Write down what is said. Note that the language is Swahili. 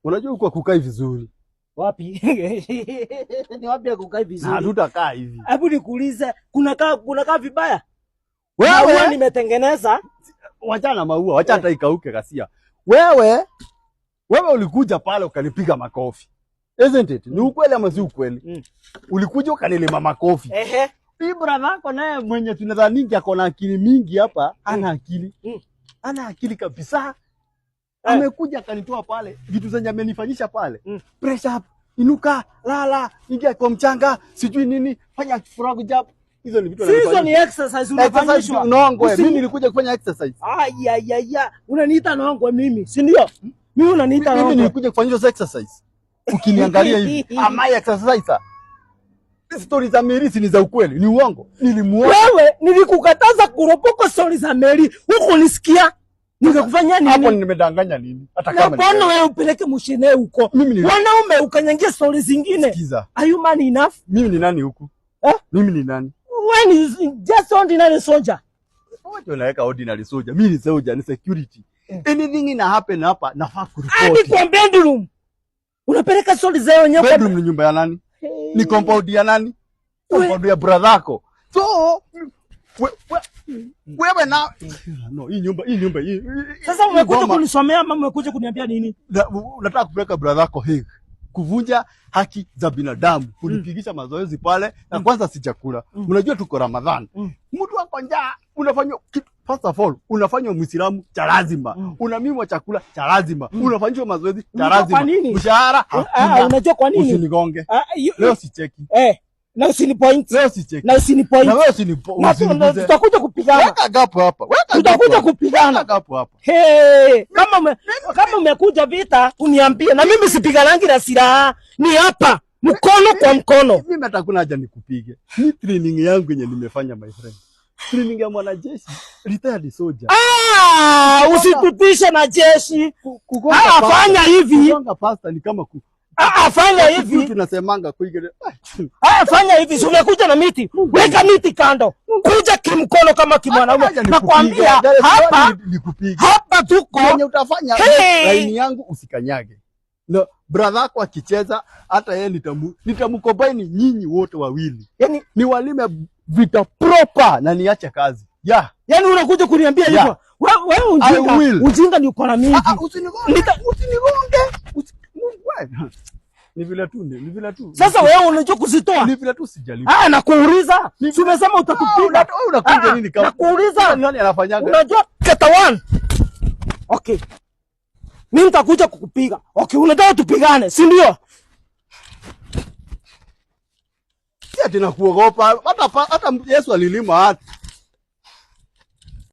Unajua huko kukai vizuri. Wapi? Ni wapi ya kukaa Na vizuri? hatutakaa hivi. Hebu nikuulize, kuna kaa vibaya? Maua Wewe nimetengeneza. Wachana na maua, wacha hata ikauke ghasia. Wewe ulikuja pale ukanipiga makofi. Isn't it? Ni ukweli ama si ukweli? Mm. Ulikuja ukanilima makofi. Hii brother yako naye mwenye tunadhani ako na akili mingi hapa, ana akili. Ana akili kabisa. Amekuja akanitoa pale, vitu zenye amenifanyisha pale. Press up, inuka, lala, ingia kwa mchanga, sijui nini, fanya frog jump. Hizo ni vitu Si hizo ni ananifanyisha. exercise Exercise unafanyishwa. nongwe. Mimi nilikuja kufanya exercise. Ai ai ai ai. Unaniita nongwe mimi, si ndio? Mimi unaniita Mimi nongwe. nilikuja kufanyishwa exercise. Ukiniangalia hivi, am I exerciser? Stori za Mary si ni za ukweli, ni uongo. Nilimuona. Wewe nilikukataza kuropoko stori za Mary, huko nisikia. Ningekufanyia Hapo nini? nimedanganya nini? Hata Na kama ni mbona wewe. wewe upeleke mushene huko? Mimi ni Wanaume ukanyangia stori zingine. Sikiza. Are you man enough? Mimi ni nani huku? Eh? Mimi ni nani? Wewe ni just ordinary soldier. Wacha unaweka ordinary soldier. Mimi ni soldier, ni security. Anything ina happen hapa nafaa Hadi kuripoti. kwa bedroom. Unapeleka stori za wenyewe kwa Bedroom ni nyumba ya nani? Ni compound ya nani? Compound ya brother yako. So wewe na no, hii nyumba Sasa hii umekuja boma- kunisomea ama umekuja kuniambia nini? Unataka kupeleka brother yako Hague kuvunja haki za binadamu, kunipigisha mazoezi pale na kwanza sijakula. Unajua tuko Ramadhan. Mtu ako njaa, unafanywa first of all, unafanywa Muislamu cha lazima. Unamimwa chakula cha lazima. Unafanywa mazoezi cha Unajua kwa lazima. nini? Mshahara Ah, hakuna. unajua kwa nini? Usinigonge. Ah, Leo sicheki. Na usinipoint. Leo sicheki. Na usinipoint. Na wewe Na usiniguze. tutakuja kupigana. Weka gap hapa. Weka gap Tutakuja hapa. kupigana. Weka gap hapa. Hey, kama umekuja vita uniambie, na mimi sipiganangi na silaha, ni hapa mkono kwa mkono. Mimi hata hakuna haja nikupige. Ni training yangu yenye nimefanya, my friend. Training ya mwanajeshi, retired soldier. Ah, usitutishe na jeshi. Kugonga Ah, pasta- fanya hivi. Kugonga pasta ni kama Ah, fanya hivi. Tunasemanga kuigere. Ah, fanya hivi. Si umekuja na miti, weka miti kando, kuja kimkono kama kimwanaume. Nakwambia hapa Nikupige. hapa tuko Kenye utafanya, Hey! laini yangu usikanyage. Na brother yako akicheza hata yeye nitamcombine nyinyi wote wawili. Yani, Niwalime vita proper na niache kazi. Yeah. yani unakuja kuniambia Yeah. hivyo wewe ujinga, I will. ujinga ni uko na mingi. Ah, ah, usinigonge. Usinigonge. Mungu wewe. Ni vile tu, ni vile tu. Sasa wewe unajua kuzitoa? Ni vile tu sijalipa. Ah, nakuuliza. Si umesema Ah, utatupiga? wewe unakuja Ah, nini kama? Nakuuliza. Nani anafanyaga? Unajua kata one. Okay. Mimi nitakuja kukupiga. Okay, unataka tupigane, si ndio? Si ati nakuogopa. Hata Yesu alilima watu.